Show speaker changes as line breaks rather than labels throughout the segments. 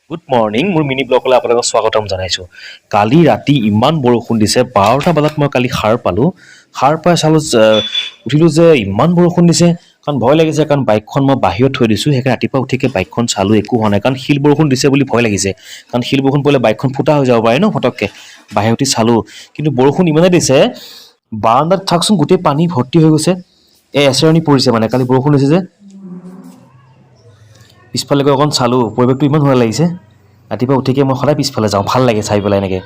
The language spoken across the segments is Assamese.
গুড মৰ্ণিং, মোৰ মিনি ব্লগলৈ আপোনালোকক স্বাগতম জনাইছোঁ। কালি ৰাতি ইমান বৰষুণ দিছে, 12টা বজাত মই কালি সাৰ পালোঁ। সাৰ পাই চালোঁ, উঠিলোঁ যে ইমান বৰষুণ দিছে, কাৰণ ভয় লাগিছে, কাৰণ বাইকখন মই বাহিৰত থৈ দিছোঁ। সেইকাৰণে ৰাতিপুৱা উঠিকে বাইকখন চালোঁ, একো হোৱা নাই, কাৰণ শিল বৰষুণ দিছে বুলি ভয় লাগিছে, কাৰণ শিল বৰষুণ পৰিলে বাইকখন ফুটা হৈ যাব পাৰে ন ফটককৈ। বাহিৰত উঠি চালোঁ, কিন্তু বৰষুণ ইমানেই দিছে, বাৰাণ্ডাত চাওকচোন গোটেই পানী ভৰ্তি হৈ গৈছে। এই এচেৰণি পৰিছে, মানে কালি বৰষুণ দিছে যে। পিছফালে গৈ অকণ চালোঁ, পৰিৱেশটো ইমান ধুনীয়া লাগিছে। ৰাতিপুৱা উঠিকে মই সদায় পিছফালে যাওঁ, ভাল লাগে চাই পেলাই এনেকৈ।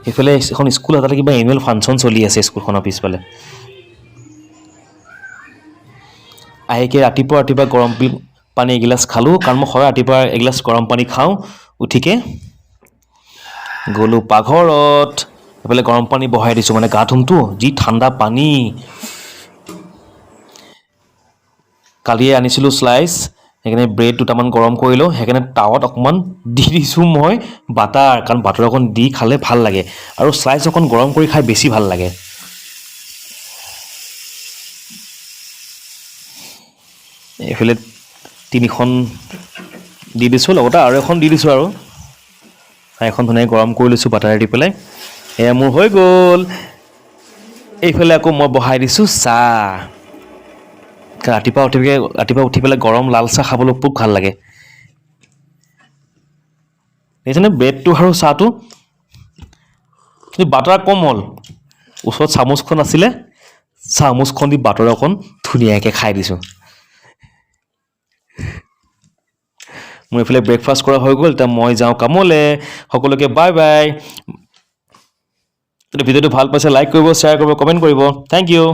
সেইফালে এখন স্কুল, তাতে কিবা এনুৱেল ফাংচন চলি আছে স্কুলখনৰ পিছফালে। আহিকে ৰাতিপুৱা ৰাতিপুৱা গৰম পানী এগিলাচ খালোঁ, কাৰণ মই সদায় ৰাতিপুৱা এগিলাচ গৰম পানী খাওঁ। উঠিকে গ'লোঁ পাকঘৰত, এইফালে গৰম পানী বহাই দিছোঁ, মানে গা ধুমতো, যি ঠাণ্ডা পানী। কালিয়ে আনিছিলোঁ শ্লাইচ, সেইকাৰণে ব্ৰেড দুটামান গৰম কৰিলোঁ। সেইকাৰণে টাৱাত অকণমান দি দিছোঁ মই বাটাৰ, কাৰণ বাটাৰ অকণ দি খালে ভাল লাগে, আৰু শ্লাইচ অকণ গৰম কৰি খাই বেছি ভাল লাগে। এইফালে তিনিখন দি দিছোঁ, লগতে আৰু এখন দি দিছোঁ, আৰু এখন ধুনীয়াকৈ গৰম কৰি লৈছোঁ বাটাৰ দি পেলাই। এয়া মোৰ হৈ গ'ল। এইফালে আকৌ মই বহাই দিছোঁ চাহ। ৰাতিপুৱা উঠি পেলাই গৰম লাল চাহ খাবলৈ খুব ভাল লাগে। দেখিছেনে ব্ৰেডটো আৰু চাহটো, কিন্তু বাটাৰ কম হ'ল। ওচৰত চামুচখন আছিলে, চামুচখন দি বাটাৰ অকণ ধুনীয়াকৈ খাই দিছোঁ। মোৰ এইফালে ব্ৰেকফাষ্ট কৰা হৈ গ'ল, এতিয়া মই যাওঁ কামলৈ। সকলোকে বাই বাই। যদি ভিডিঅ'টো ভাল পাইছে, লাইক কৰিব, শ্বেয়াৰ কৰিব, কমেণ্ট কৰিব। Thank U.